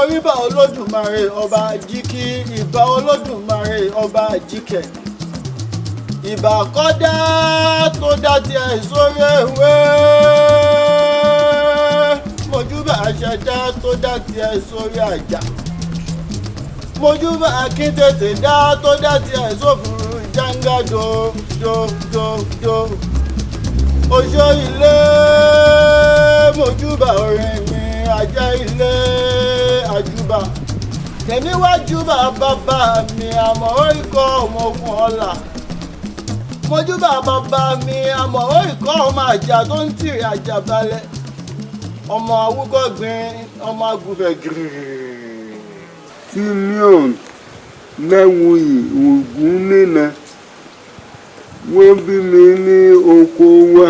Mo rí bá Olódùmarè ọba jíkí, ìbà Olódùmarè ọba jíkẹ̀, ìbà kọ́dá tó dá tiẹ̀ sórí ewé. Mojúbà aṣẹ̀dá tó dá tiẹ̀ sórí àjà. Mojúbà akíntètè dá tó dá tiẹ̀ sófurufú jáńgá do do do do. Oṣó ilé, mojúbà orin mi, ajá ilé àjùbà tèmi wájúbà bàbá mi àmọ́ ikọ̀ ọmọ ogun ọ̀la. Mojúbà bàbá mi àmọ́ ikọ̀ ọmọ àjà tó ń tìrì àjà balẹ̀, ọmọ awúkọ́ gbin, ọmọ agùnfẹ̀ gírírí. Simeon Láwuyì Ògúnníran. Wọ́n bí mi ní oko wa,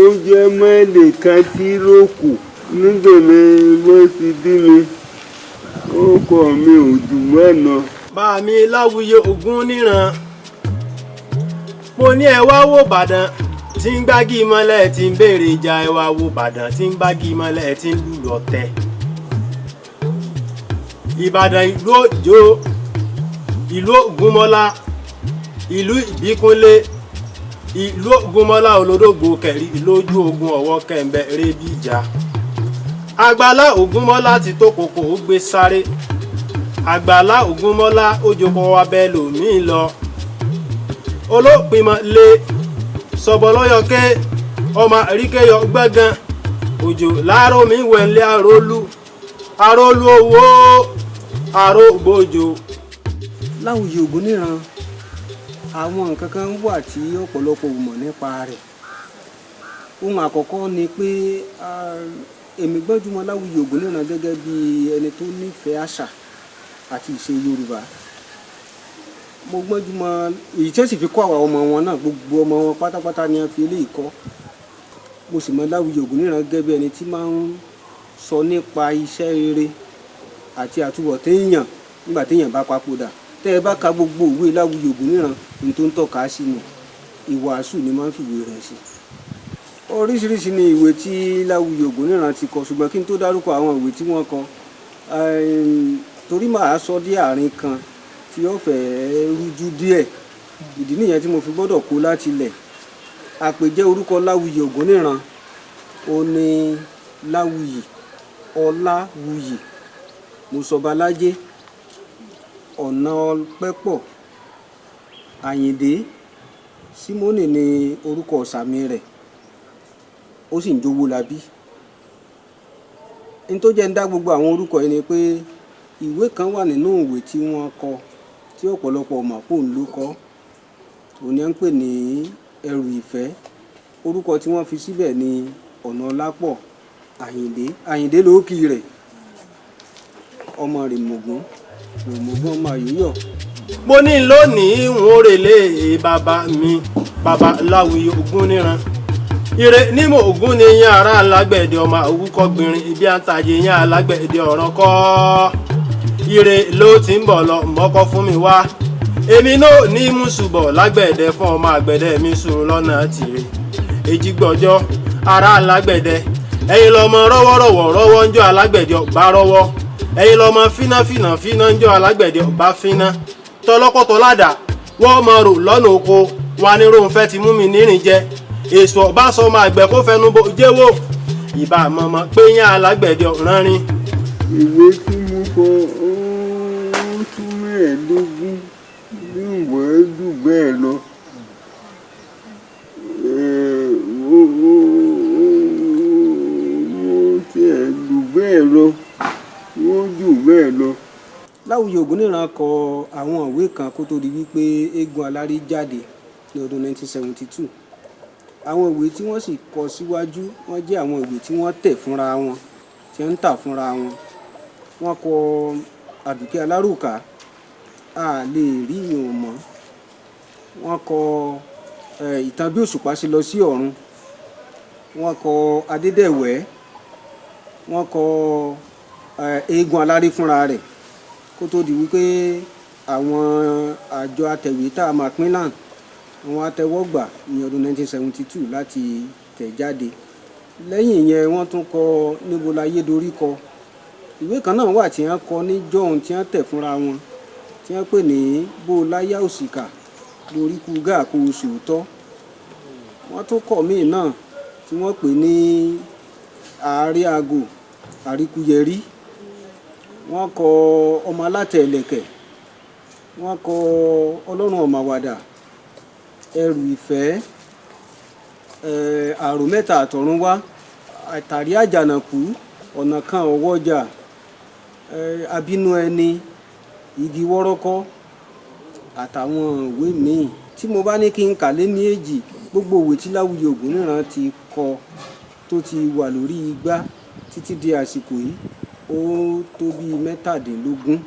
ó jẹ́ máìlì kan sí Ìrókò. Níbẹ̀ ni wọ́n ti bí mi. Orúkọ mi ò jù bẹ́ẹ̀ lọ. Bàmí Láwùyé Ògúnníran, mo ní ẹ wá wò Ìbàdàn tí ń gbági mọ́lẹ̀, tí ń béèrè ìjà. Ẹ wá wò Ìbàdàn tí ń gbági mọ́lẹ̀, tí ń lùlù ọ̀tẹ̀. Ìbàdàn ìlú Òjó, ìlú Ògúnmọ́lá, ìlú Ìbíkúnlé, ìlú Ògúnmọ́lá olódògbò kẹrí lójú ogun ọwọ́ kẹ̀ǹbẹ̀ rẹ́bí ìjà. Àgbàlá Ògúnmọ́lá ti tó kòkò ó gbé sáré. Àgbàlá Ògúnmọ́lá ó jókòó wa bẹ́ẹ̀ lòmíì lọ. Olópinmọ̀ lé sọ̀bọ̀lọ́yọ̀kẹ́ ọmọ àríkẹ́yọ gbọ̀ngàn òjò láàárọ̀ mi wẹ̀lẹ́ àrólú àrólú owó àrògbòjò. Láwùyí Ògúnníran, àwọn nǹkan kan wà tí ọ̀pọ̀lọpọ̀ ò mọ̀ nípa rẹ̀. Ohun àkọ́kọ́ ni pé èmi gbọ́njúmọ́ Láwùyí Ògúnníran gẹ́gẹ́ bí ẹni tó nífẹ̀ẹ́ àṣà àti ìṣe Yorùbá. Mo gbọ́njúmọ́ èyí tí ó sì fi kọ́ àwa ọmọ wọn náà. Gbogbo ọmọ wọn pátápátá ni a fi eléyìí kọ́. Mo sì mọ Láwùyí Ògúnníran gẹ́gẹ́ bí ẹni tí máa ń sọ nípa iṣẹ́ rere àti àtúbọ̀tán èèyàn nígbà téèyàn bá papòdà. Tẹ́ ẹ bá ka gbogbo ìwé Láwùyí Ògúnníran, ní tó ń tọ́ka sí ni ìwàásù ni máa ń fìwé rẹ̀ sí. Oríṣiríṣi ni ìwé tí Láwùyí Ògúnníran ti kọ, ṣùgbọ́n kí n tó dárúkọ àwọn ìwé tí wọ́n kọ, torí màá sọ dé àárín kan tí ó fẹ́ẹ́ rújú díẹ̀, ìdí nìyẹn tí mo fi gbọ́dọ̀ kó láti ilẹ̀. Àpèjẹ́ orúkọ Láwùyí Ògúnníran ó ní Láwùyí Ọláwùyí Mùsọ̀bálájé ọ̀nà pẹ́pọ̀ Àyìndé Símónì ní orúkọ ọ̀sàmì rẹ̀, ó sì ń jówó labí. N tó jẹ́ ń dá gbogbo àwọn orúkọ yìí ni pé ìwé kan wà nínú ìwé tí wọ́n kọ tí ọ̀pọ̀lọpọ̀ mọ̀ pé òun ló kọ. Òun ni à ń pè ní Ẹrù Ìfẹ́. Orúkọ tí wọ́n fi síbẹ̀ ni Ọ̀nà Ọlápọ̀ Àyìndé. Àyìndé lóókì rẹ̀, ọmọ Rèmògún, Rèmògún ọmọ Àyóyọ̀. Mo ní lónìí ń rèlé bàbá mi, bàbá Láwùyí Ògúnníran. Ire ní mò ògún ni yín ará alágbẹ̀dẹ, ọmọ àwùkọ́ gbìnrín ibi àtàjẹ yín alágbẹ̀dẹ ọ̀ràn kọ́. Ire ló ti ń bọ̀ lọ mọ́kọ́ fún mi wá. Èmi náà ní mùsùbọ̀ lágbẹ̀dẹ fún ọmọ àgbẹ̀dẹ mi sùn lọ́nà tìrẹ. Èjì gbọ́jọ́ ará alágbẹ̀dẹ, ẹ̀yin lọ́mọ rọ́wọ́rọ́wọ́ rọ́wọ́ ń jọ alágbẹ̀dẹ ọ̀bá rọ́wọ́. Ẹ̀yin lọ́mọ fínáfínà fíná ń jọ alágbẹ̀dẹ ọ̀bá fíná. Tọlọ́kọ̀tọ̀ ládàá wọ́n mọ rò lọ́nà oko wa ní Róńfẹ́ ti mú mi nírìn jẹ. Èso ọba sọ ọmọ àgbẹ̀ kó fẹnu bo jẹ́wọ́ ìbá mọ̀mọ́ pé yín alágbẹ̀dẹ ọ̀ràn rin. Ìwé tí mo kọ ó tún 15, bí ìwọ̀n jù bẹ́ẹ̀ lọ. Ó tiẹ̀ jù bẹ́ẹ̀ lọ, ó jù bẹ́ẹ̀ lọ. Láwùyí Ògúnníran kọ àwọn ìwé kan kó tó di wípé Eégún Aláré jáde ní ọdún 1972. Àwọn ìwé tí wọ́n sì kọ síwájú, wọ́n jẹ́ àwọn ìwé tí wọ́n tẹ̀ fúnra wọn, tí wọ́n ń tà fúnra wọn. Wọ́n kọ Àdùkẹ́ Alárùká, a lè rí ìyẹn mọ́. Wọ́n kọ Ìtàn bí Òṣùpá ṣe lọ sí ọ̀run. Wọ́n kọ Adédèwẹ́. Wọ́n kọ Eégún Aláré fúnra rẹ̀ kó tó di wípé àwọn àjọ atẹ̀wétà Macmillan wọ́n á tẹ́wọ́ gbà ní ọdún 1972 láti tẹ̀ jáde. Lẹ́yìn ìyẹn, wọ́n tún kọ Níbo Láyé Dorí Kọ. Ìwé kan náà wà tí wọ́n kọ ní jọ́hun tí wọ́n tẹ̀ fúnra wọn, tí wọ́n pè ní Bó Láyà Òṣìkà Borí Kú Gáà Kó o Sòótọ́. Wọ́n tún kọ̀ míì náà tí wọ́n pè ní Àárẹ̀ Àgò Àríkúyẹrí. Wọ́n kọ Ọmọ Alátẹ Ìlẹ̀kẹ̀, wọ́n kọ Ọlọ́run Ọ̀màwàdà, Ẹrù Ìfẹ́, Àrò Mẹ́ta Àtọ̀run Wá, Àtàrí Àjànàkú, Ọ̀nà Kan Ọ̀wọ́jà, Abínú Ẹni, Igi Wọ́rọ́kọ́ àtàwọn ìwé míì tí mo bá ní kí n kà lé ní èjì. Gbogbo ìwé tí Láwùyí Ògúnníran ti kọ tó ti wà lórí igbá títí di àsìkò yìí, ó tó bíi 17.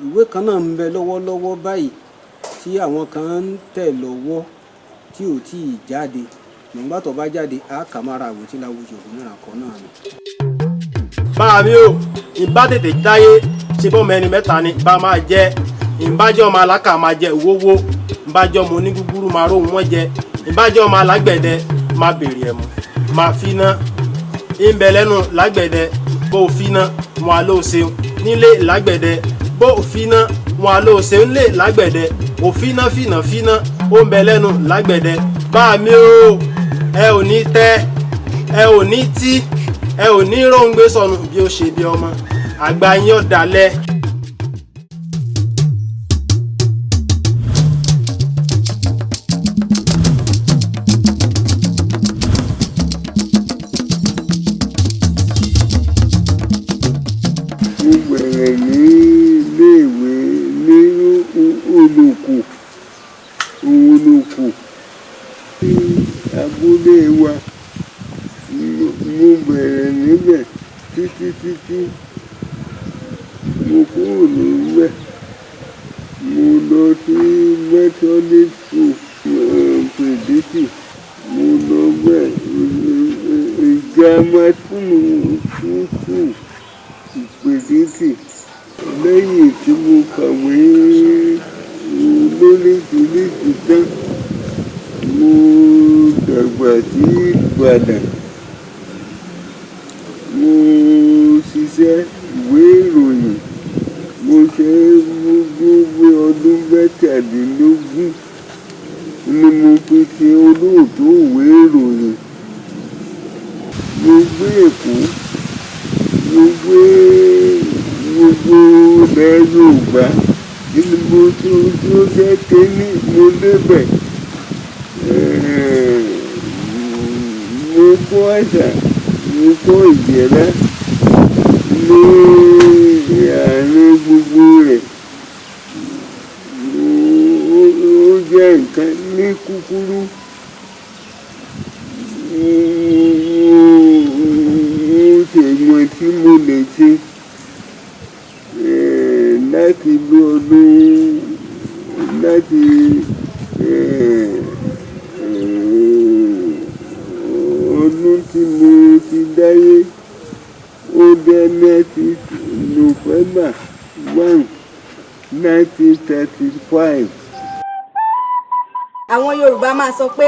Ìwé kan náà ń bẹ lọ́wọ́lọ́wọ́ báyìí tí àwọn kan ń tẹ̀ lọ́wọ́ tí ò tí ì jáde. Nígbà tó bá jáde, á kà mára ìwé tí Láwùyí Ògúnníran kọ náà ni. Bá mi ò ìbá tètè dáyé ṣe bọ́ mẹ́rin mẹ́ta ni bá máa jẹ́. Ìbájọ́ ọmọ alákà máa jẹ òwówó, ìbájọ́ ọmọ onígúgúrú máa róhun wọ́n jẹ, ìbájọ́ ọmọ alágbẹ̀dẹ máa bèrè ẹ̀mú máa finá ìbẹ̀ lẹ́nu lágbẹ̀dẹ. Bó o finá wọn á ló ṣeun nílé lágbẹ̀dẹ, bó o finá wọn á ló ṣeun lé lágbẹ̀dẹ. Òfiná fìnà fíná ó ń bẹ lẹ́nu lágbẹ̀dẹ. Bá mi ò, ẹ ò ní tẹ́, ẹ ò ní tí, ẹ ò ní róńgbé sọnù bí ó ṣe bí ọmọ àgbà yín ọ̀dàlẹ̀. Mo bẹ̀rẹ̀ ní iléèwé ní Olùkù, Olùkù ní abúlé wa. Mo bẹ̀rẹ̀ níbẹ̀ títí títí mo kúrò níbẹ̀. Mo lọ sí Methodist School Pèdítì. Mo lọ bẹ̀ ìjàmbá fún Pèdítì. Lẹ́yìn tí mo kàwé lóríṣiríṣi tán, mo dàgbà sí Ìbàdàn. Mo ṣiṣẹ́ ìwé ìròyìn. Mo ṣe gbogbo ọdún 17 ni mo fi ṣe olóòtú ìwé ìròyìn. Mo gbé Èkó, mo gbé gbogbo ilẹ̀ Yorùbá. Nínú mo tí ó jẹ́ kéní mo débẹ̀. Mo kọ́ àṣà, mo kọ́ ìjẹ́lá ní àárín gbogbo rẹ̀. Ó jẹ́ nǹkan ní kúkúrú. Mo ṣe ìwọ̀n tí mo lè ṣe láti bí ọdún láti ọdún tí mo ti dáyé, ó dé 19 November 1, 1935. Àwọn Yorùbá máa sọ pé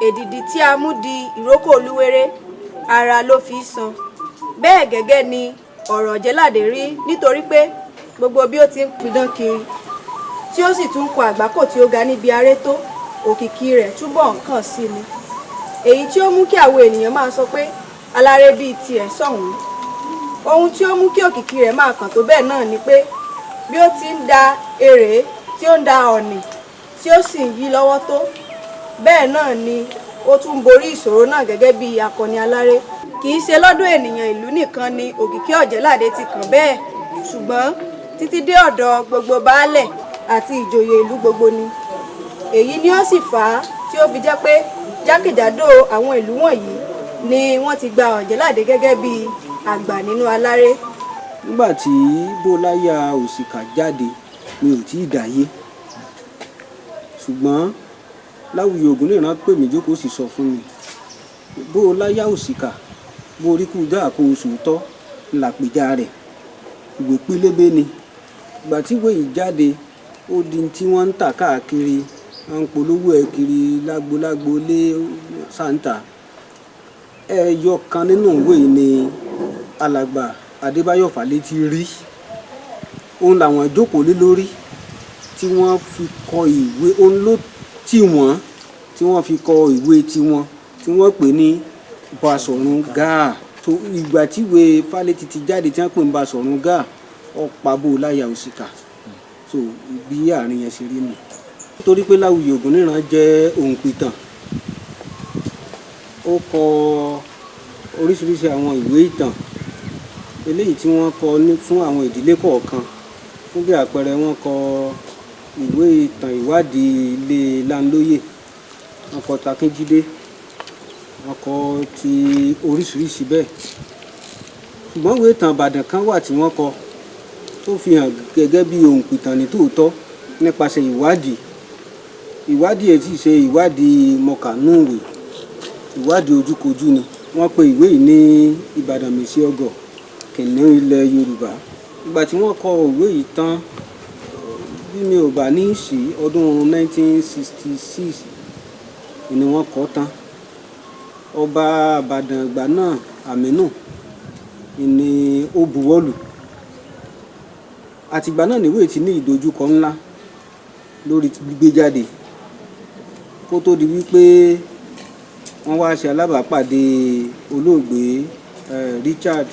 èdìdì tí a mú di ìrókò olúwere, ara ló fi í san. Bẹ́ẹ̀ gẹ́gẹ́ ni ọ̀rọ̀ Ọ̀jẹ̀ládé rí, nítorí pé gbogbo bí ó ti ń pidán kiri tí ó sì tún kọ àgbákò tí ó ga níbi aré tó, òkìkí rẹ̀ túbọ̀ ń kàn sí ni, èyí tí ó mú kí àwọn ènìyàn máa sọ pé aláré bíi tiẹ̀ sọ̀hún. Ohun tí ó mú kí òkìkí rẹ̀ máa kàn tó bẹ́ẹ̀ náà ni pé bí ó ti ń da erèé, tí ó ń da ọ̀nì, tí ó sì ń yí lọ́wọ́ tó, bẹ́ẹ̀ náà ni ó tún borí ìṣòro náà gẹ́gẹ́ bí akọni aláré. Kì í ṣe lọ́dọ̀ ènìyàn ìlú nìkan ni òkìkí Ọ̀jẹ̀ládé ti kàn bẹ́ẹ̀, ṣùgbọ́n títí dé ọ̀dọ̀ gbogbo baálẹ̀ àti ìjòyè ìlú gbogbo ni. Èyí ni ó sì fà á tí ó fi jẹ́ pé jákèjádò àwọn ìlú wọ̀nyí ni wọ́n ti gba Ọ̀jẹ̀ládé gẹ́gẹ́ bí àgbà nínú aláré. Nígbà tí Bóláyà Òṣìkà jáde, mi ò tí ì dáyé, ṣùgbọ́n Láwùyí Ògúnníran pè mí jókòó, sì sọ fún mi, Bóláyà Òṣìkà borí kú dáa kó o sòótọ́ làpèjá rẹ̀. Ìwé pélébé ni. Ìgbà tí ìwé yìí jáde, ó di tí wọ́n ń tà káàkiri, wọ́n ń polówó ẹ̀ kiri lágbolágbo lé sàǹtà. Ẹyọ kan nínú ìwé yìí ni alàgbà Adébáyọ̀ Fálétí rí, òun làwọn jókòó lé lórí tí wọ́n fi kọ ìwé. Òun ló tì wọ́n tí wọ́n fi kọ ìwé tiwọn tí wọ́n pè ní Basọ̀run Gáà. Tó ìgbà tí ìwé Fálétí ti jáde tí wọ́n pè ní Basọ̀run Gáà, ọ̀pá bò láyà òṣìkà. So bí àárín yẹn ṣe rí nù. Nítorí pé Láwùyí Ògúnníran jẹ́ òǹpìtàn, ó kọ oríṣiríṣi àwọn ìwé ìtàn eléyìí tí wọ́n kọ ní fún àwọn ìdílé kọ̀ọ̀kan. Fún bí àpẹẹrẹ, wọ́n kọ ìwé ìtàn ìwádìí ilé Láńlóyè, wọ́n kọ Takínjídé, wọ́n kọ ti oríṣiríṣi bẹ́ẹ̀. Ṣùgbọ́n ìwé ìtàn Ìbàdàn kan wà tí wọ́n kọ tó fi hàn gẹ́gẹ́ bí òǹpìtàn ní tòótọ́ nípasẹ̀ ìwádìí. Ìwádìí ẹ̀ tí ṣe ìwádìí mọ̀kànúwè, ìwádìí ojúkojú ni. Wọ́n pe ìwé yìí ní Ìbàdàn Mèsì Ọgọ̀, Kìnìún Ilẹ̀ Yorùbá. Ìgbà tí wọ́n kọ ìwé yìí tán, bí mi ò bá ní sí, ọdún 1966 ni wọ́n kọ tán. Ọba Ìbàdàn ìgbà náà, Àmínú, ni ó buwọ́lù. Àtìgbà náà níwèé ti ní ìdojúkọ ńlá lórí gbígbé jáde, kó tó di wípé wọ́n wá ṣe alábàápàdé olóògbé Richard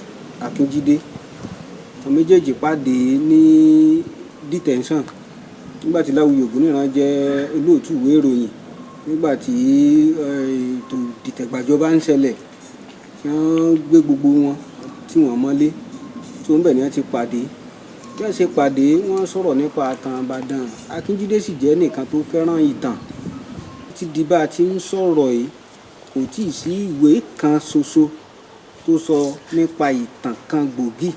Akínjídé. Àwọn méjèèjì pàdé ní detention nígbà tí Láwùyí Ògúnníran jẹ́ olóòtú ìwé ìròyìn, nígbà tí ètò ìdìtẹ̀gbàjọba ń ṣẹlẹ̀, tí wọ́n gbé gbogbo wọn tí wọ́n mọ́lé tó ń bẹ̀ ní wọ́n ti pàdé. Bí wọ́n ṣe pàdé, wọ́n sọ̀rọ̀ nípa ìtàn Ìbàdàn. Akínjídé sì jẹ́ ẹnìkan tó fẹ́ràn ìtàn. Títí di bá a ti ń sọ̀rọ̀ yìí, kò tíì sí ìwé kan ṣoṣo tó sọ nípa ìtàn kan gbòógì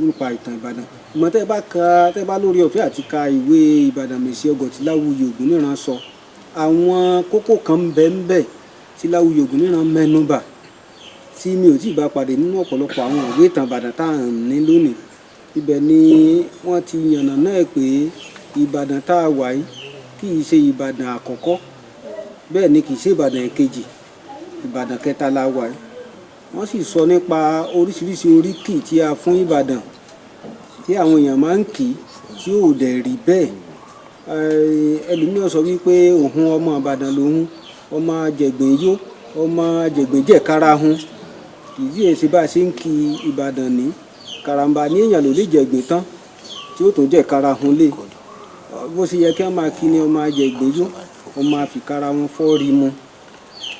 nípa ìtàn Ìbàdàn. Ṣùgbọ́n tẹ́ bá ka, tẹ́ bá lórí ọ̀fẹ́ àti ka ìwé Ìbàdàn Mèsì Ọgọ̀ tí Láwùyí Ògúnníran sọ, àwọn kókó kan ń bẹ ń bẹ tí Láwùyí Ògúnníran mẹ́nubà tí mi ò tí ì bá pàdé nínú ọ̀pọ̀lọpọ̀ àwọn ìwé ìtàn Ìbàdàn tá à ń ní lónìí. Ibẹ̀ ni wọ́n ti yànnà náà pé Ìbàdàn tá a wà yìí kì í ṣe Ìbàdàn àkọ́kọ́, bẹ́ẹ̀ ni kì í ṣe Ìbàdàn èkejì, Ìbàdàn kẹta la wà yìí. Wọ́n sì sọ nípa oríṣiríṣi oríkì tí a fún Ìbàdàn tí àwọn èèyàn máa ń kì tí ò dẹ̀ rí bẹ́ẹ̀. Ẹlòmíràn sọ wípé òun ọmọ Ìbàdàn lòun, ọmọ Àjẹgbìn yó, ọmọ Àjẹgbìn jẹ̀karahun. Kì í ṣe bá a ṣe ń kí Ìbàdàn ní karambà ní èèyàn ló lè jẹ̀gbìn tán tí ó tún jẹ̀karahun lé. Bó ṣe yẹ kí wọ́n máa kí ni ọmọ Àjẹgbìn yó, ọmọ àfikara wọn fọ́rí mu.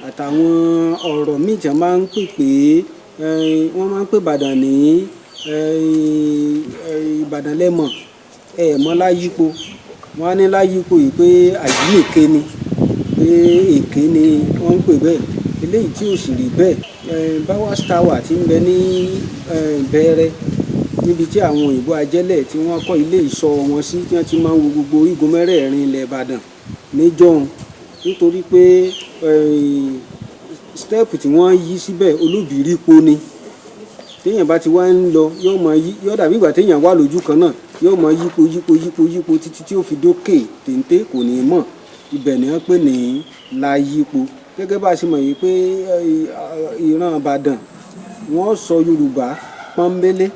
Àtàwọn ọ̀rọ̀ míì tí wọ́n máa ń pè pé wọ́n máa ń pè Ìbàdàn ní Ìbàdàn lẹ́mọ̀ ẹ̀ mọ́ láyípo. Wọ́n á ní láyípo yìí pé àjíǹke ni, pé èké ni wọ́n ń pè bẹ́ẹ̀, eléyìí tí ò sì rí bẹ́ẹ̀. Bowers Tower tí ń bẹ ní Bẹ̀rẹ̀, níbi tí àwọn òyìnbó ajẹ́lẹ̀ tí wọ́n kọ́ ilé ìṣọ́ wọn sí, tí wọ́n ti máa ń wo gbogbo igun mẹ́rẹ̀ẹ̀rin ilẹ̀ Ìbàdàn níjọ́un, nítorí pé step tí wọ́n yí síbẹ̀ olóbìrípo ni. Téèyàn bá ti wá ń lọ, yóò máa yí, yóò dàbí ìgbà téèyàn wà lójú kan náà, yóò máa yípo yípo yípo yípo títí tí ó fi dókè téńté, kò ní mọ̀. Ibẹ̀ ni wọ́n pè ní láyípo. Gẹ́gẹ́ bá a ṣe mọ̀ yìí pé ìran Ìbàdàn wọ́n sọ Yorùbá pọ́nbélé,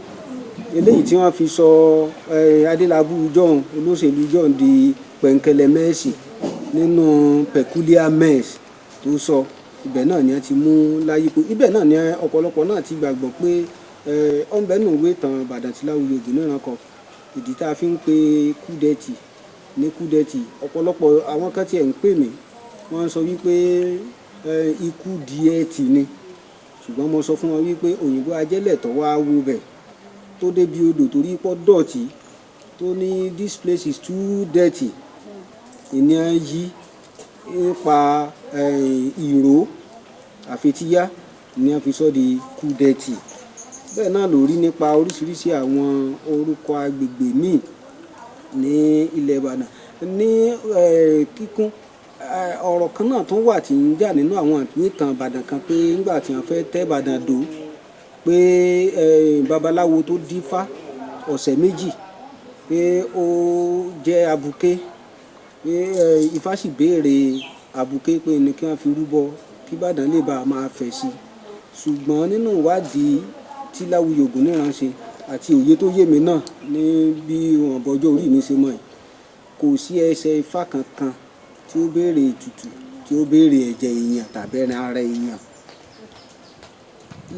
eléyìí tí wọ́n fi sọ Adélábù john, olóṣèlú john, di pẹ̀ǹkẹ̀lẹ̀ mẹ́ẹ̀sì nínú peculiar mess tó sọ. Ibẹ̀ náà ni wọ́n ti mú láyípo. Ibẹ̀ náà ni ọ̀pọ̀lọpọ̀ náà ti gbàgbọ́ pé ọ̀nbẹ́nu ìwé ìtàn Ìbàdàn tí Láwùyí Ògúnníran kọ. Ìdí tá a fi ń pe Kúdẹ̀tì ní Kúdẹ̀tì, ọ̀pọ̀lọpọ̀ àwọn kan tiẹ̀ ń pè mí, wọ́n ń sọ wípé ikú díẹ̀tì ni. Ṣùgbọ́n mo sọ fún wọn wípé òyìnbó ajẹ́lẹ̀ tó wá wo bẹ̀, tó débi odò torí pọ́ dọ̀tí, tó ní "This place is too dirty", ìní yí nípa ìró àfetíyá ni wọ́n fi sọ di Kúdẹ̀tì. Bẹ́ẹ̀ náà ló rí nípa oríṣiríṣi àwọn orúkọ agbègbè míì ní ilẹ̀ Ìbàdàn. Ní kíkún, ọ̀rọ̀ kan náà tó wà tí ń jà nínú àwọn ìwé ìtàn Ìbàdàn kan pé nígbà tí wọ́n fẹ́ tẹ́ Ìbàdàn dó, pé babaláwo tó dífá ọ̀sẹ̀ 2 pé ó jẹ́ abuké, pé Ifá sì béèrè abuké pé ní kí wọ́n fi rúbọ kí Ìbàdàn lè bá a máa fẹ̀ sí. Ṣùgbọ́n nínú ìwádìí tí Láwùyí Ògúnníran ṣe àti òye tó yé mi náà ní bí wọn bọjọ́ orí mi ṣe mọ̀ yìí, kò sí ẹsẹ̀ ifá kankan tí ó béèrè ètùtù, tí ó béèrè ẹ̀jẹ̀ èèyàn tàbí ẹran ara èèyàn.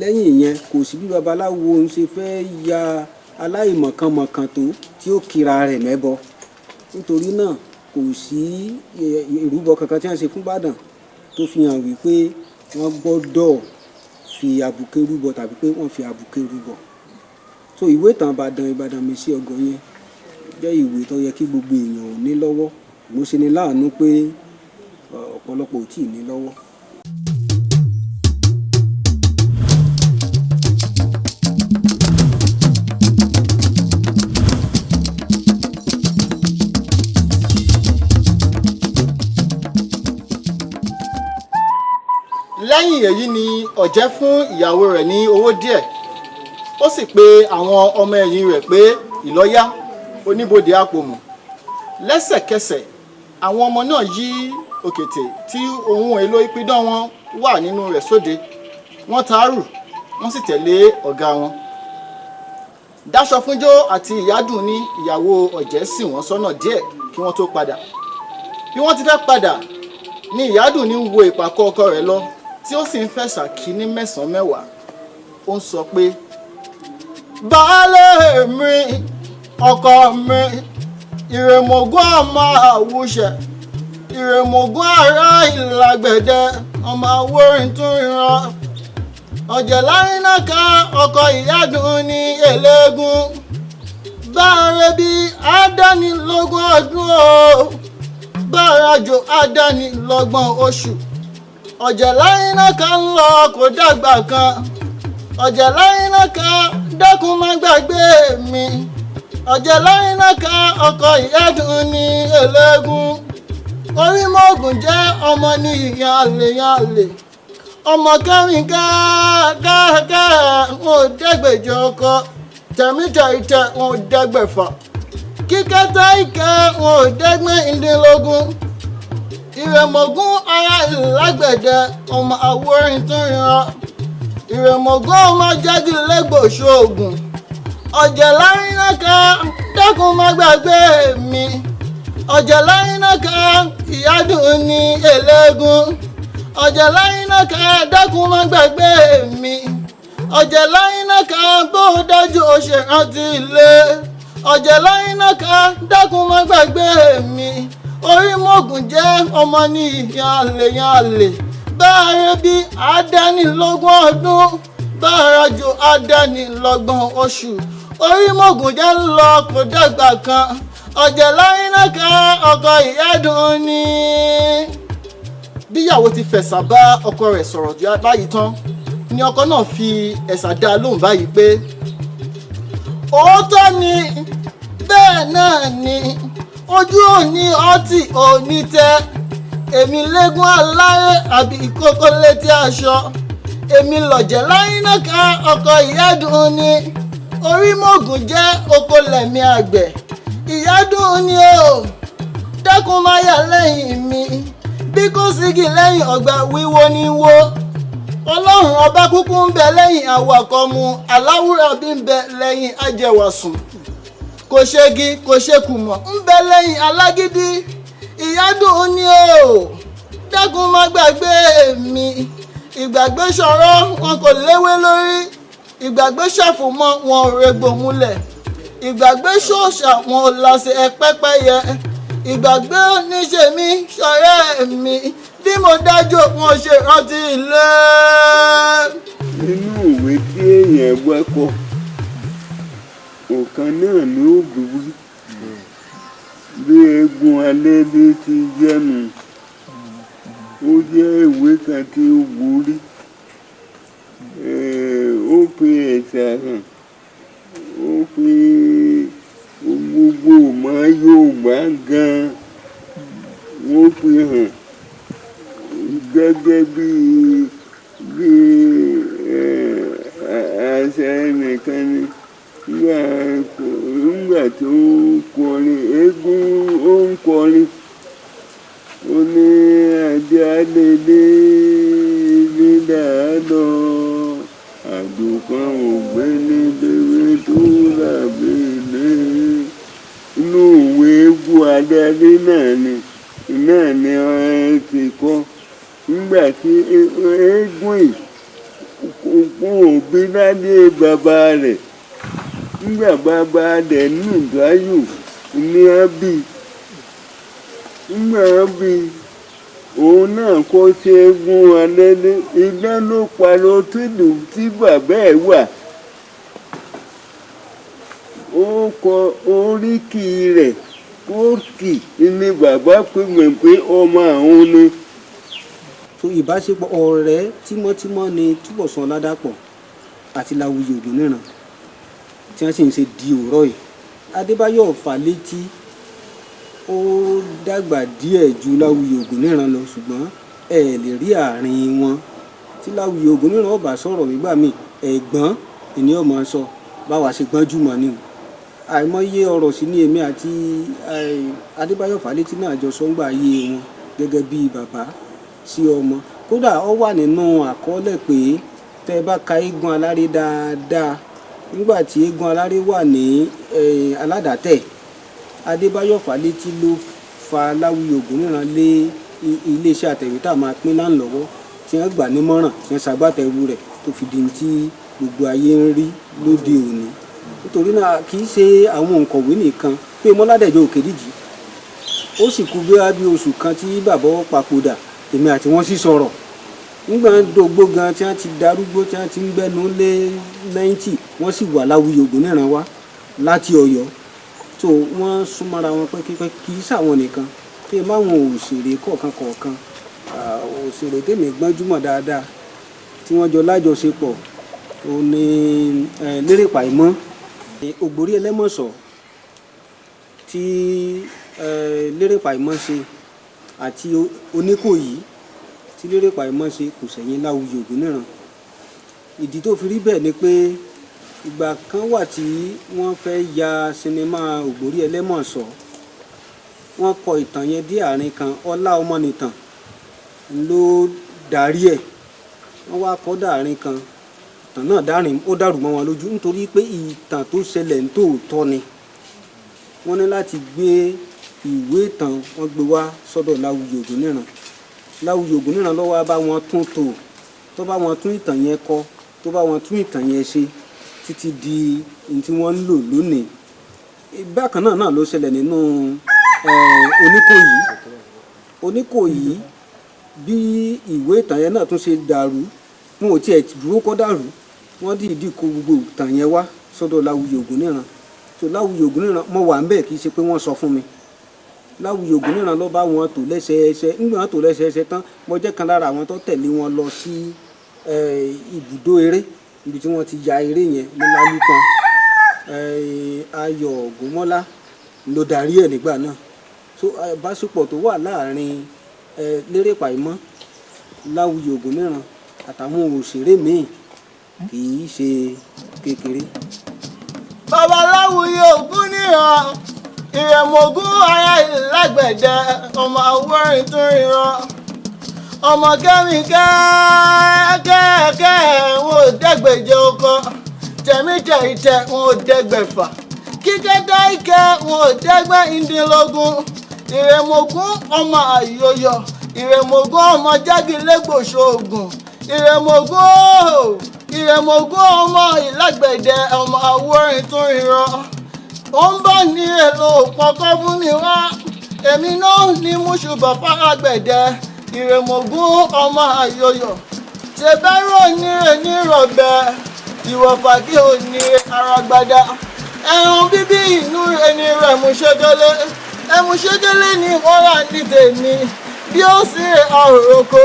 Lẹ́yìn ìyẹn, kò sí bí babaláwo ń ṣe fẹ́ ya aláìmọ̀kànmọ̀kàn tó tí ó kira rẹ̀ mẹ́bọ. Nítorí náà, kò sí ìrúbọ kankan tí wọ́n ṣe fún Ìbàdàn tó fi hàn wípé wọ́n gbọ́dọ̀ fi àbùké rúbọ tàbí pé wọ́n fi àbùké rúbọ. So ìwé ìtàn Ìbàdàn, Ìbàdàn Mèsì Ọ̀gọ̀ yẹn jẹ́ ìwé tó yẹ kí gbogbo èèyàn ò ní lọ́wọ́. Mo ṣe ni láàánú pé ọ̀pọ̀lọpọ̀ ò tíì ní lọ́wọ́. Lẹ́yìn èyí ni Ọ̀jẹ́ fún ìyàwó rẹ̀ ní owó díẹ̀, ó sì pe àwọn ọmọ ẹ̀yìn rẹ̀ pé ìlọ́yà oníbodè àpòmù. Lẹ́sẹ̀kẹsẹ̀, àwọn ọmọ náà yí òkété tí ohun èlò ìpidán wọn wà nínú rẹ̀ sóde, wọ́n taárù, wọ́n sì tẹ̀lé ọ̀gá wọn. Dáṣọfúnjó àti Ìyádùn ní ìyàwó Ọ̀jẹ́ sì wọ́n sọ́nà díẹ̀ kí wọ́n tó padà. Bí wọ́n ti fẹ́ padà ní Ìyádùn ní wo ìpàkọ́ ọkọ rẹ̀ lọ, tí ó sì ń fẹ̀sà kí ní mẹ́sàn-án mẹ́wàá. Ó ń sọ pé, baálé mi, ọkọ mi, ìrèmọ̀gún ọmọ àwùṣẹ, ìrèmọ̀gún ará ìlàgbẹ̀dẹ, ọmọ àwòrán tún ríran ọ̀jẹ̀ lárinà kan, ọkọ Ìyádùn ní eléégún báàrẹ bí àádánilógún ọdún o, báàrajò àádánilọ́gbọ̀n oṣù. Ọ̀jẹ̀ lárinà kan ń lọ kò dàgbà kan. Ọ̀jẹ̀ lárinà kan, dákun má gbàgbé mi. Ọ̀jẹ̀ lárinà kan, ọkọ Ìyádùn ní eléégún. Orímọ̀ògùn jẹ́ ọmọ ní ìyànlè ọmọ kẹrin káàkáà, wọn ò dẹ́gbẹ̀jọ ọkọ tẹ̀mítẹ̀ ìtẹ̀, wọn ò dẹ́gbẹ̀fà kíkẹ́tẹ́ ìkẹ́, wọn ò dẹ́gbẹ́ ìdínlógún. Ìrẹ̀mọ̀gún ara ìlágbẹ̀dẹ, ọmọ àwòrán tó ríran. Ìrẹ̀mọ̀gún ọmọ jáde lẹ́gbọ̀ọ́sọ̀ọ̀gùn. Ọ̀jẹ̀ lárinà kan, dákun má gbàgbé mi. Ọ̀jẹ̀ lárinà kan, Ìyádùn ní eléégún. Ọ̀jẹ̀ lárinà kan, dákun má gbàgbé mi. Ọ̀jẹ̀ lárinà kan, bó dájú ó ṣe rántí ilé. Ọ̀jẹ̀ lárinà kan, dákun má gbàgbé mi. Orímọ̀ògùn jẹ́ ọmọ ní ìyànlè báàrẹ bí àádánilógún ọdún, báàrajò àádánilọ́gbọ̀n oṣù. Orímọ̀ògùn jẹ́ ń lọ kò dàgbà kan. Ọ̀jẹ̀ lárinà kan, ọkọ Ìyádùn ní. Bíyàwó ti fẹ̀sà bá ọkọ rẹ̀ sọ̀rọ̀ báyìí tán ni ọkọ náà fi ẹ̀sà dá a lóhùn báyìí pé, òótọ́ ni, bẹ́ẹ̀ náà ni, ojú òní ọtí òní tẹ èmi lẹ́gùn aláré àbí ìkókó létí aṣọ. Èmi lọ̀jẹ̀ lárinà kan, ọkọ Ìyádùn ní. Orímọ̀ògùn jẹ́ oko lẹ̀mí àgbẹ̀. Ìyádùn ní o, dákun má yà lẹ́yìn mi. Bí kò sígi lẹ́yìn ọgbà, wíwo ní wó. Ọlọ́run ọba kúkú ń bẹ lẹ́yìn awakọ̀ mu, aláwùrà bí ń bẹ lẹ́yìn ajẹwàsùn, kò ṣegi kò ṣe kùmọ̀ ń bẹ lẹ́yìn alágídí. Ìyádùn ní o, dákun má gbàgbé mi. Ìgbàgbé ṣọ̀rọ̀ wọn kò léwé lórí, ìgbàgbé ṣàfòmọ́ wọn ò regbò múlẹ̀, ìgbàgbé ṣòṣà wọn ò làṣẹ ẹpẹ́pẹ́yẹ. Ìgbàgbé oníṣe mi ṣọ̀rẹ́ mi, bí mo dájú wọn ṣe rántí ilé. Inú ìwé tí èèyàn bá kọ, ọ̀kan náà ni ó burú bí eégún alẹ́lé ti jẹ́nu. Ó jẹ́ ìwé kan tí ó borí. Ó fi ẹ̀sà hàn, ó fi gbogbo ọmọ Yorùbá gan-an, wọ́n fi hàn gẹ́gẹ́ bí àṣà ẹnìkan ni. Nígbà tó ń kọrin eégún, ó ń kọrin, ó ní ajá lélẹ̀ nílà lọ àdó. kan ò gbé nílé tó dàbí ilé. Inú ìwé eégún adarí náà ni ẹ ti kọ́. Nígbà tí eégún yìí kò bí ládé bàbá rẹ̀, nígbà bàbá rẹ̀ nù dáyò ní á bí. Nígbà á bí, òun náà kọ́ sí eégún alẹ́lé. Iná ló pa lọ sílùú tí bàbá ẹ̀ wà. Ó kọ oríkì rẹ̀ kóòkì ní bàbá pè mí pé ọmọ àwọn ni. So ìbáṣepọ̀ ọ̀rẹ́ tímọ́tímọ́ ni Túbọ̀sún Ọládàpọ̀ àti Láwùyí Ògúnníran tí wọ́n sì ń ṣe di òrọ̀ yìí. Adébáyọ̀ Fálétí, ó dàgbà díẹ̀ ju Láwùyí Ògúnníran lọ, ṣùgbọ́n ẹ lè rí àárín wọn. Tí Láwùyí Ògúnníran ó bá sọ̀rọ̀ nígbà míì, ẹ̀gbọ́n ni ó máa sọ, báwa ṣe gbọ́njú mọ́ ni o. Àìmọye ọ̀rọ̀ sí ni èmi àti Adébáyọ̀ Fálétí náà jọ sọ ńgbà ayé wọn gẹ́gẹ́ bíi bàbá sí ọmọ. Kódà ó wà nínú àkọọ́lẹ̀ pé tẹ́ ẹ bá ka eégún aláré dáadáa, nígbà tí eégún aláré wà ní aládàtẹ̀, Adébáyọ̀ Fálétí ló fa Láwùyí Ògúnníran lé iléeṣẹ́ àtẹ̀wétà máa pín náà lọ́wọ́, tí wọ́n gbà nímọ̀ràn, tí wọ́n ṣagbátẹrù rẹ̀ tó fi di ti gbogbo ayé ń rí lóde òní. Nítorí náà, kì í ṣe àwọn òǹkọ̀wé nìkan pé Mọ́ládẹ̀jọ Òkèdíjì, ó sì kú bí bí oṣù kan tí bàbá ó papòdà, èmi àti wọn sì sọ̀rọ̀ nígbà dògbò gan tí wọ́n ti darúgbó, tí wọ́n ti ń gbẹ́nu lé 90, wọ́n sì wà Láwùyí Ògúnníran wá láti Ọ̀yọ́ tó wọ́n súnmọ́ra wọn pẹ́kípẹ́kí. Kì í ṣàwọn nìkan tí ẹ máwọn òṣèré kọ̀ọ̀kan kọ̀ọ̀kan, òṣèré tèmi gbọ́njúmọ̀ dáadáa tí wọ́n jọ lájọṣepọ̀, ó ní Lérè Pàímọ́, Ògbórí Ẹlẹ́mọ̀ṣọ́ tí Lérè Pàímọ́ ṣe àti Oníkòyí tí Lérè Pàímọ́ ṣe kò sẹ̀yìn Láwùyí Ògúnníran. Ìdí tó fi rí bẹ́ẹ̀ ni pé ìgbà kan wà tí wọ́n fẹ́ ya sinimá Ògbórí Ẹlẹ́mọ̀ṣọ́, wọ́n kọ ìtàn yẹn dé àárín kan, Ọlá Ọmọnìtàn ló darí ẹ̀. Wọ́n wá kọ́ dàárín kan, ìtàn náà dárin, ó dàrú mọ́ wọn lójú, nítorí pé ìtàn tó ṣẹlẹ̀ ní tòótọ́ ni. Wọ́n ní láti gbé ìwé ìtàn, wọ́n gbé wá sọ́dọ̀ Láwùyí Ògúnníran. Láwùyí Ògúnníran ló wá bá wọn tún tò, tó bá wọn tún ìtàn yẹn kọ, tó bá wọn tún ìtàn yẹn ṣe títí di ní tí wọ́n ń lò lónìí. Bákan náà náà ló ṣẹlẹ̀ nínú Oníkòyí. Oníkòyí, bí ìwé ìtàn yẹn náà tún ṣe dàrú, wọn ò tiẹ̀ dúró kó dàrú, wọ́n dìídì kó gbogbo ìtàn yẹn wá sọ́dọ̀ Láwùyí Ògúnníran. Tó Láwùyí Ògúnníran, mo wà ńbẹ̀, kì í ṣe pé wọ́n sọ fún mi. Láwùyí Ògúnníran ló bá wọn tò lẹ́sẹẹsẹ. Ńgbà wọn tò lẹ́sẹẹsẹ tán, mo jẹ́ kan lára àwọn tó tẹ̀lé wọn lọ sí ibùdó eré ibi tí wọ́n ti ya eré yẹn ní Lálùpọ̀n. Ayọ̀ Ògúnmọ́lá ló darí ẹ̀ nígbà náà. So ìbáṣepọ̀ tó wà láàrin Lérè Pàímọ́, Láwùyí Ògúnníran àtàwọn òṣèré míì kì í ṣe kékeré. Babaláwuyì Ògúnníran, ìrẹ̀mọ̀gún ara ìlágbẹ̀dẹ, ọmọ àwòrán tó ríran, ọmọ kẹ́mi kẹ́kẹ́kẹ́ wọn ò dẹ́gbẹ̀jẹ ọkọ tẹ̀mítẹ̀ ìtẹ̀ wọn ò dẹ́gbẹ̀fà kíkẹ́ dáìkẹ́ wọn ò dẹ́gbẹ́ ìdínlógún. Ìrẹ̀mọ̀gún ọmọ àyòyọ̀, ìrẹ̀mọ̀gún ọmọ jágilẹ́gbòṣoògùn, ìrẹ̀mọ̀gún, ìrẹ̀mọ̀gún ọmọ ìlágbẹ̀dẹ, ọmọ àwòrán tó ríran. Ó ń bọ̀ ní èlò pọ̀kọ́ fún mi wá, èmi náà ní mùsùlùmí fárágbẹ̀dẹ. Ìrẹ̀mọ̀gún ọmọ àyòyọ̀ ṣèbẹ́rù onírè nírọ̀bẹ ìwọ̀fà kí onírè aragbada ẹ̀rùn bíbí inú ẹni rẹ̀ mú ṣégélé ẹ̀mú ṣégélé ní wọ́n rà ní tèmi. Bí ó sì rè àròkọ,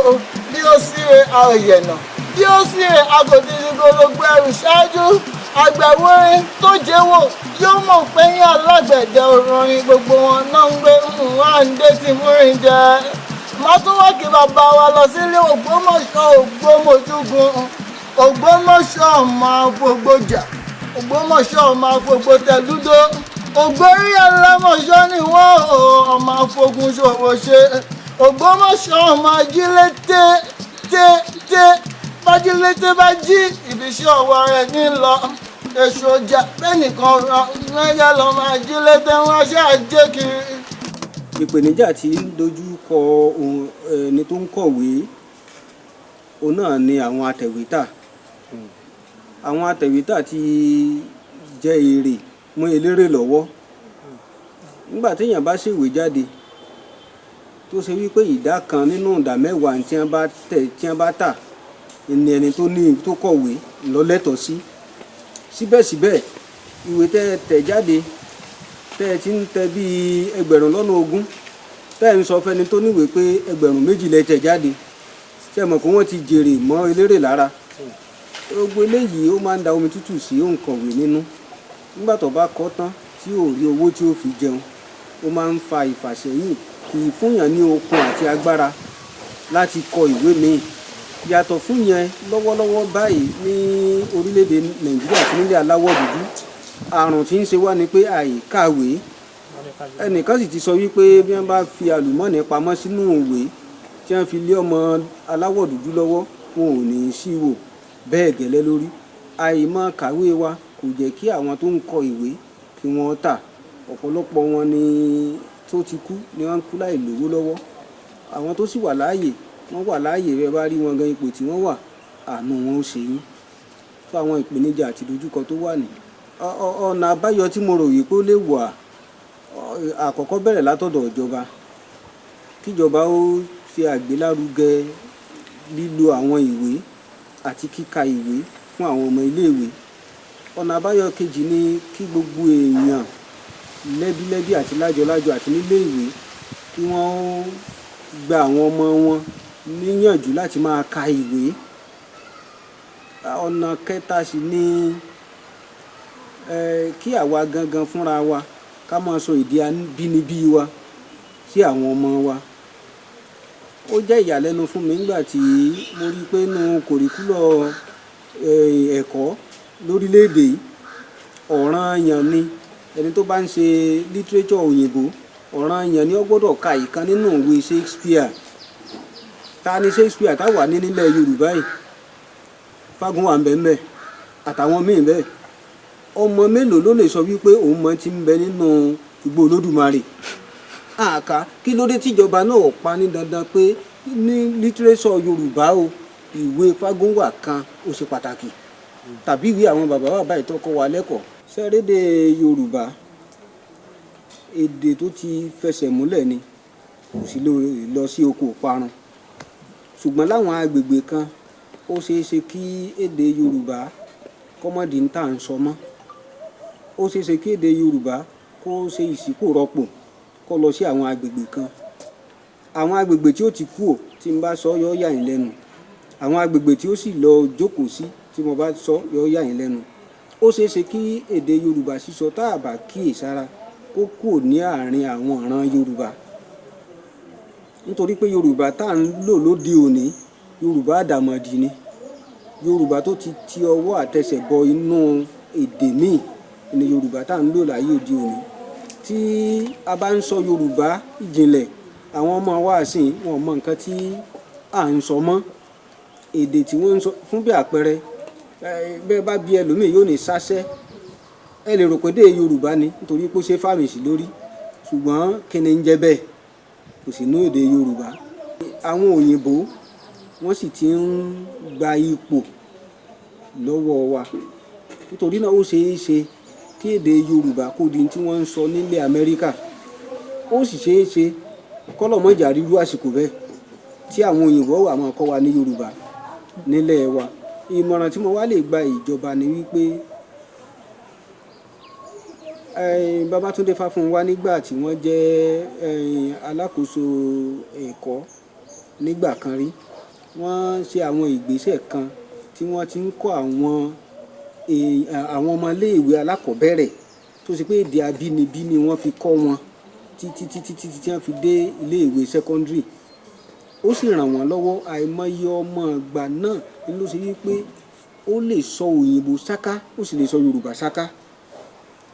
bí ó sì rè àròyẹ̀nà, bí ó sì rè àgòdìdìgbòlógbò ẹrù ṣáájú àgbẹ̀wòrin tó jẹ́wọ́ yóò mọ̀ pé yín alágbẹ̀dẹ òròrin gbogbo wọn náà ń gbé wáńdé tí múrin jẹ. Má tún wá kí bàbá wa lọ sílé Ògbómọ̀ṣọ́, Ògbómọ̀júgun, Ògbómọ̀ṣọ́ ọmọ àfọgbọ́jà, Ògbómọ̀ṣọ́ ọmọ àfọgbọ́tẹ̀lúdó, Ògbórí Alámọ̀ṣọ́ ni wọ́n ò ọmọ àfogun ṣòwò ṣe. Ògbómọ̀ṣọ́ ọmọ ajílété té té bájílété bá jí ibi Iṣẹ́ ọwọ́ rẹ̀ ní lọ èso ọjà bẹ́ẹ̀ nìkan ránṣẹ́ lọ máa jí létí ránṣẹ́ ajé kiri. Ìpèníjà tí ń dojú kọ ẹni tó ń kọ̀wé, òun náà ni àwọn atẹ̀wétà. Àwọn atẹ̀wétà ti jẹ́ èrè mú eléré lọ́wọ́. Nígbà téèyàn bá ṣèwé jáde, tó ṣe wípé ìdá kan nínú ìdá mẹ́wàá tí wọ́n bá tẹ̀, tí wọ́n bá tà ní ẹni tó ní tó kọ̀wé ló lẹ́tọ̀ọ́ sí. Síbẹ̀síbẹ̀, ìwé tẹ́ ẹ tẹ̀ jáde, tẹ́ ẹ ti ń tẹ bíi 20,000, tẹ́ ẹ ń sọ fẹ́ni tó níwèé pé 2,000 lẹ tẹ̀ jáde, ṣé ẹ mọ̀ pé wọ́n ti jèrè mọ́ eléré lára? Gbogbo eléyìí, ó máa ń da omi tútù sí òǹkọ̀wé nínú. Nígbà tó bá kọ́ tán, tí ò rí owó tí ó fi jẹun, ó máa ń fa ìfàsẹ́yìn, kì í fúnyàn ní okun àti agbára láti kọ ìwé míì. Yàtọ̀ fún yẹn, lọ́wọ́lọ́wọ́ báyìí ní orílẹ̀-èdè Nàìjíríà àti nílẹ̀ aláwọ̀ dúdú, àrùn tí ń ṣe wá ni pé àìkàwé. Ẹnìkan sì ti sọ wípé bí wọ́n bá fi àlùmọ́ọ́nì pamọ́ sínú ìwé tí wọ́n fi lé ọmọ aláwọ̀ dúdú lọ́wọ́, wọn ò ní í sí wò. Bẹ́ẹ̀ gẹ́lẹ́ lórí àìmọ̀ kàwé wa kò jẹ́ kí àwọn tó ń kọ ìwé kí wọ́n tà. Ọ̀pọ̀lọpọ̀ wọn ni tó ti kú ni wọ́n ń kú láì lówó lọ́wọ́. Àwọn tó sì wà láàyè, wọ́n wà láàyè, rẹ bá rí wọn gan, ipò tí wọ́n wà, àánú wọn ó ṣe yín. Fún àwọn ìpèníjà àti ìdojúkọ tó wà ní ọ̀nà àbáyọ tí mo rò wípé ó lè wà, àkọ́kọ́ bẹ̀rẹ̀ látọ̀dọ̀ ìjọba, kíjọba ó ṣe àgbélárugẹ lílo àwọn ìwé àti kíka ìwé fún àwọn ọmọ iléèwé. Ọ̀nà àbáyọ kejì ni kí gbogbo èèyàn lẹ́bílẹ́bí àti lájọlájọ àti nílé ìwé, kí wọ́n ó gba àwọn ọmọ wọn níyànjú láti máa ka ìwé. Ọ̀nà kẹta sì ni kí àwa gangan fúnra wa ká máa sọ èdè abínibí wa sí àwọn ọmọ wa. Ó jẹ́ ìyàlẹ́nu fún mi nígbà tí mo rí i pé nínú curriculum ẹ̀kọ́ lórílẹ̀‐èdè yìí, ọ̀ranyàn ni ẹni tó bá ń ṣe literature òyìnbó, ọ̀ranyàn ni ó gbọ́dọ̀ ka ìkan nínú ìwé Shakespeare. Ta ni Shakespeare táwa ní nílẹ̀ Yorùbá yìí? Fágúnwà ń bẹ ń bẹ, àtàwọn míì bẹ́ẹ̀. Ọmọ mélòó ló lè sọ wípé òun mọ ti ń bẹ nínú igbó Olódùmarè àká? Kí ló dé tíjọba náà pa ní dandan pé ní literature Yorùbá o, ìwé Fágúnwà kan ó ṣe pàtàkì, tàbí ìwé àwọn bàbá bàbá ìtọ́kọ wa lẹ́kọ̀ọ́ sẹ́rédè Yorùbá? Èdè tó ti fẹsẹ̀ múlẹ̀ ni, kò sí lọ sí oko parun. Ṣùgbọ́n láwọn agbègbè kan, ó ṣeé ṣe kí èdè Yorùbá kọ́mọ́dé ń tà ń sọ mọ́. Ó ṣeé ṣe kí èdè Yorùbá kó ṣe ìṣípò rọpò, kó lọ sí àwọn agbègbè kan. Àwọn agbègbè tí ó ti kú ò, tí n bá sọ, yọ yà yín lẹ́nu. Àwọn agbègbè tí ó sì lọ jókòó sí, tí mo bá sọ, yọ yà yín lẹ́nu. Ó ṣeé ṣe kí èdè Yorùbá sísọ, tá a bá kíyèsára, kó kúrò ní àárín àwọn ìran Yorùbá, nítorí pé Yorùbá tá à ń lò lóde òní, Yorùbá àdàmọ̀dì ni. Yorùbá tó ti ti ọwọ́ àtẹsẹ̀ bọ inú èdè míì ni Yorùbá tá à ń lò láyé òde òní. Tí a bá ń sọ Yorùbá ìjìnlẹ̀, àwọn ọmọ wa sìn wọn ò mọ nǹkan tí à ń sọ mọ́. Èdè tí wọ́n ń sọ, fún bí àpẹẹrẹ, bẹ́ẹ̀ bá bí ẹlòmíì, yóò ní sáṣẹ́. Ẹ lè rò pé dé Yorùbá ni, nítorí pé ó ṣe fàmì sí lórí, ṣùgbọ́n kí ni ń jẹ́ bẹ́ẹ̀? Kò sí ní èdè Yorùbá. Àwọn òyìnbó, wọ́n sì ti ń gba ipò lọ́wọ́ wa. Nítorí náà, ó ṣeé ṣe kí èdè Yorùbá kó di tí wọ́n ń sọ nílẹ̀ Amẹ́ríkà. Ó sì ṣeé ṣe kọ́lọ̀mọ́jà rírú àsìkò bẹ́ẹ̀ tí àwọn òyìnbó wà máa kọ́ wa ní Yorùbá nílẹ̀ wa. Ìmọ̀ràn tí mo wá lè gba ìjọba ni wípé Babátúndé Fáfúnwá, nígbà tí wọ́n jẹ́ alákòóso ẹ̀kọ́ nígbà kan rí, wọ́n ṣe àwọn ìgbésẹ̀ kan tí wọ́n ti ń kọ́ àwọn ọmọléèwé alákọ̀ọ́bẹ̀rẹ̀, tó ṣe pé èdè abínibí ni wọ́n fi kọ́ wọn títí títí títí tí wọ́n fi dé iléèwé secondary. Ó sì ràn wọ́n lọ́wọ́. Àìmọye ọmọ ìgbà náà ló ṣe wípé ó lè sọ òyìnbó ṣáká, ó sì lè sọ Yorùbá ṣáká.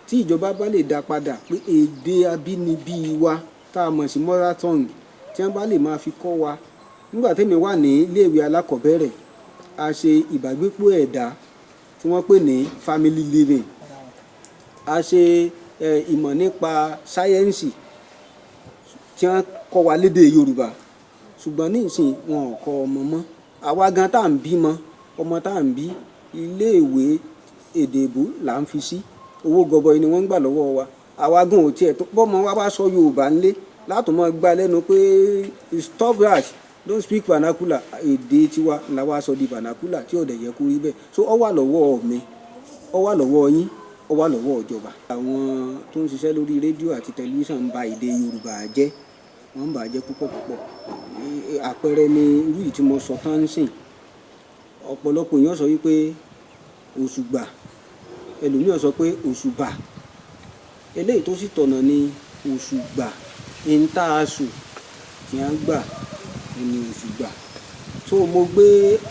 Tí ìjọba bá lè dá padà pé èdè abínibí wa tá a mọ̀ sí mother tongue, tí wọ́n bá lè máa fi kọ́ wa. Nígbà tẹ́mi wà ní iléèwé alákọ̀ọ́bẹ̀rẹ̀, a ṣe ìbágbépọ̀ ẹ̀dá. tí wọ́n pè ní family living. A ṣe ìmọ̀ nípa sáyẹ́ǹsì tí wọ́n kọ́ wa lédè Yorùbá, ṣùgbọ́n ní ìsìn wọn ò kọ́ ọmọ mọ́. Àwa gan tá à ń bímọ, ọmọ tá à ń bí, iléèwé èdè èbó là ń fi sí. Owó gọbọi ni wọ́n ń gbà lọ́wọ́ wa. Àwa gan ò tiẹ̀ tó bọ́mọ wa bá sọ Yorùbá ńlé látò mọ́ gbá lẹ́nu pé stop that, don't speak vernacular. Èdè tiwa la wá sọ di vernacular tí ò dẹ̀ yẹ kó rí bẹ́ẹ̀. So ó wà lọ́wọ́ mi, ó wà lọ́wọ́ yín, ó wà lọ́wọ́ ìjọba. Àwọn tó ń ṣiṣẹ́ lórí rédíò àti tẹlifíṣàn ń ba èdè Yorùbá jẹ́, wọ́n ń bà á jẹ́ púpọ̀ púpọ̀. Àpẹẹrẹ ni irú yìí tí mo sọ tán ń sìn. Ọ̀pọ̀lọpọ̀ èèyàn sọ wípé òṣùgbà, ẹlòmíràn sọ pé òṣùbà. Eléyìí tó sì tọ̀nà ni òṣùgbà. Ìntàasù tí wọ́n gbà ní òṣùgbà. So mo gbé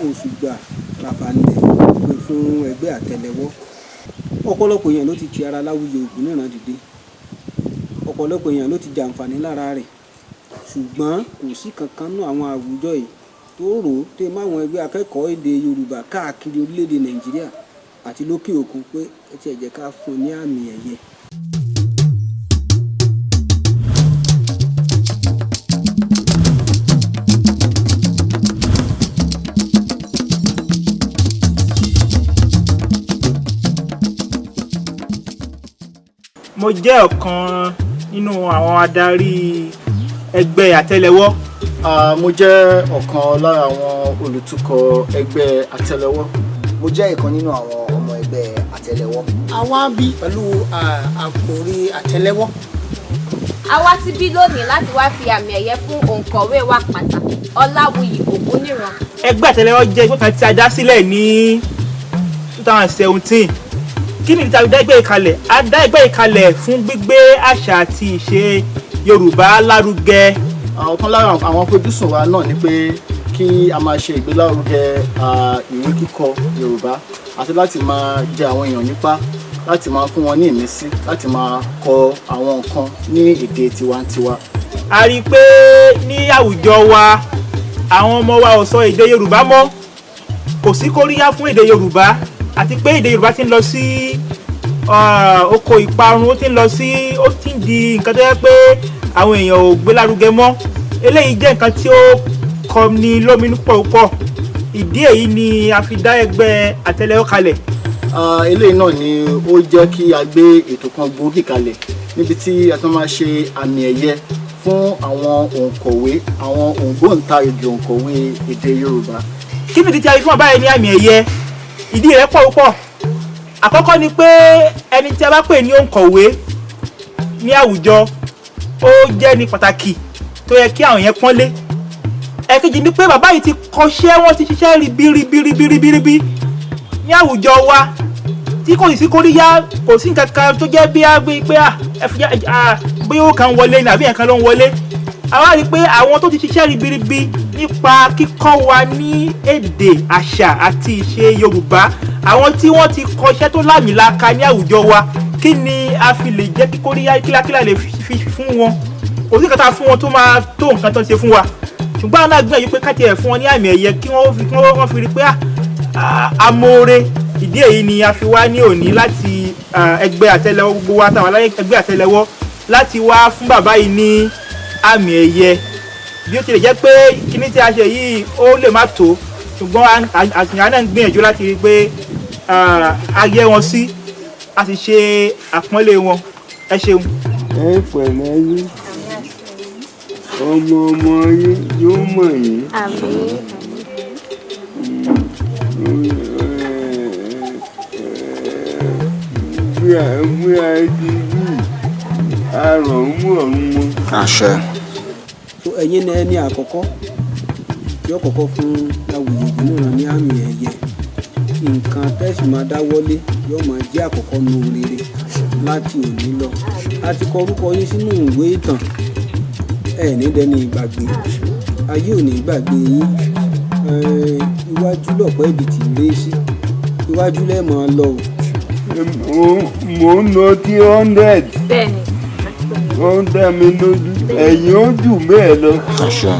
òṣùgbà ràbàǹdẹ̀ pé fún ẹgbẹ́ Àtẹ́lẹwọ́. Ọ̀pọ̀lọpọ̀ èèyàn ló ti ti ara Láwùyí Ògúnníran dìde, ọ̀pọ̀lọpọ̀ èèyàn ló ti jàǹfààní lára rẹ̀, ṣùgbọ́n kò sí kankan nú àwọn àwùjọ yìí tó rò ó tẹ́ máwọn ẹgbẹ́ akẹ́kọ̀ọ́ èdè Yorùbá káàkiri orílẹ̀-èdè Nàìjíríà àti lókè òkun pé ẹ tiẹ̀ jẹ́ ká fún un ní àmì ẹ̀yẹ. Mo jẹ́ ọ̀kan nínú àwọn adarí ẹgbẹ́ Àtẹ́lẹwọ́. Mo jẹ́ ọ̀kan lára àwọn olùtukọ̀ ẹgbẹ́ Àtẹ́lẹwọ́. Mo jẹ́ ìkan nínú àwọn ọmọ ẹgbẹ́ Àtẹ́lẹwọ́. A wá bí pẹ̀lú àkòrí Àtẹ́lẹwọ́. A wá síbí lónìí láti wá fi àmì ẹ̀yẹ fún òǹkọ̀wé wa pàtàkì Ọláwuyì Ògúnníran. Ẹgbẹ́ Àtẹ́lẹwọ́ jẹ́ ẹgbẹ́ kan tí a dá sílẹ̀ ní 2017. Kí ni ìta dá ẹgbẹ́ yìí kalẹ̀? A dá ẹgbẹ́ yìí kalẹ̀ fún gbígbé àṣà àti ìṣe Yorùbá lárugẹ. Ọ̀kan lára àwọn àfojúsùn wa náà ni pé kí a máa ṣe ìgbélárugẹ ìwé kíkọ Yorùbá àti láti máa jẹ àwọn èèyàn nípa láti máa fún wọn ní ìmísí láti máa kọ àwọn nǹkan ní èdè tiwantiwa. A rí i pé ní àwùjọ wa àwọn ọmọ wa ò sọ èdè Yorùbá mọ́, kò sí kóríyá fún èdè Yorùbá, àti pé èdè Yorùbá ti ń lọ sí oko ìparun, ó ti ń lọ sí, ó ti ń di nǹkan tó yẹ pé àwọn èèyàn ò gbé lárugẹ mọ́. Eléyìí jẹ́ nǹkan tí ó kọni lóminú púpọ̀ púpọ̀. Ìdí èyí ni a fi dá ẹgbẹ́ Àtẹ́lẹwọ́ kalẹ̀. Eléyìí náà ni ó jẹ́ kí a gbé ètò kan gbòógì kalẹ̀ níbi tí a tún máa ṣe àmì ẹ̀yẹ fún àwọn òǹkọ̀wé, àwọn ògbóǹtarìgì òǹkọ̀wé èdè Yorùbá. Kí nìdí tí a fi fún bàbá yìí ní àmì ẹ̀yẹ? Ìdí rẹ̀ pọ̀ púpọ̀. Àkọ́kọ́ ni pé ẹni tí a bá pè ní òǹkọ̀wé ní àwùjọ, ó jẹ́ ní pàtàkì tó yẹ kí àwọn yẹn pọ́nlé. Ẹ̀kejì ni pé bàbá yìí ti kọ́ṣẹ́, wọ́n ti ṣiṣẹ́ ribiribiribiribi ní àwùjọ wa tí kò sì sí kóríyá, kò sí nǹkan kan tó jẹ́ bí pé bóyá owó kan wọlé ní àbí nǹkan ló ń wọlé. A wá rí i pé àwọn tó ti ṣiṣẹ́ ribiribi nípa kíkọ́ wa ní èdè, àṣà àti ìṣe Yorùbá, àwọn tí wọ́n ti kọ́ṣẹ́ tó lámìlaka ní àwùjọ wa, kí ni a fi lè jẹ́ kí kóríyá kílákílá lè fi fún wọn? Kò sí nǹkan tá a fún wọn tó máa tó nǹkan tó ń ṣe fún wa, ṣùgbọ́n àwọn náà gbìyànjú pé ká tiẹ̀ fún wọn ní àmì ẹ̀yẹ kí wọ́n fi rí pé amóore. Ìdí èyí ni a fi wá ní òní láti ẹgbẹ́ Àtẹ́lẹwọ́, gbogbo wa táwọn aláyẹ ẹgbẹ́ Àtẹ́lẹwọ́ láti wá fún bàbá yìí ní àmì ẹ̀yẹ. Bí ó tilẹ̀ jẹ́ pé kíní tí a ṣe yìí ó lè má tó, ṣùgbọ́n àtìyàn náà ń gbìyànjú láti rí pé a yẹ wọn sí, a sì ṣe àpọ́nlé wọn. Ẹ ṣeun. Ẹ pẹ̀lẹ́ yín, ọmọ ọmọ yín yóò mọ̀ yín. Àmín. Bí a ti bí arọ̀ mú ọ̀run mọ́. Àṣẹ. So ẹ̀yin ni ẹni àkọ́kọ́ tí ó kọ́kọ́ fún Láwùyí Ògúnníran ní àmì ẹ̀yẹ. Nǹkan tẹ́sí máa dáwọ́lé yóò máa jẹ́ àkọ́kọ́ nu rere láti òní lọ. A ti kọ orúkọ yín sínú ìwé ìtàn, ẹ ní dẹni ìgbàgbé, ayé ò ní gbàgbé yín. Iwájú lọ̀pọ̀ ibi tí ń ré sí, iwájú lẹ́ẹ̀ máa lọ o. Mo ń lọ tí 100. Bẹ́ẹ̀ni. Ó ń dá mi lójú, ẹ̀yin ó jù bẹ́ẹ̀ lọ. Àṣẹ.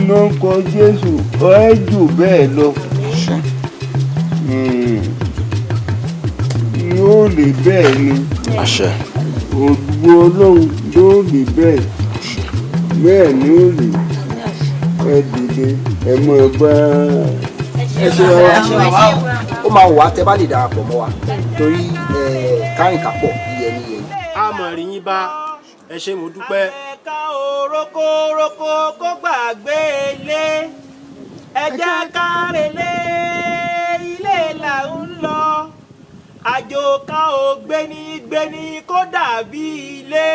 Lórúkọ Jésù, ẹ jù bẹ́ẹ̀ lọ. Àṣẹ. Yóò lè bẹ́ẹ̀ ni. Àṣẹ. Ògbó Ọlọ́run yóò lè bẹ́ẹ̀. Bẹ́ẹ̀ ni ó lè. Ẹ dìde, ẹ máa bá. Ẹ ṣe bàbá. Ó máa wà tẹ́ bá lè darapọ̀ mọ́ wa torí kárìnkápọ̀ iyẹ ni iyẹ. A mọ̀ rí yín bá, ẹ ṣé, mo dúpẹ́. Ká o rókórókó kó gbàgbé ilé, ẹ jẹ́ ká relé, ilé là ń lọ. Àjò kan ò gbéni gbéni kó dàbí ilé.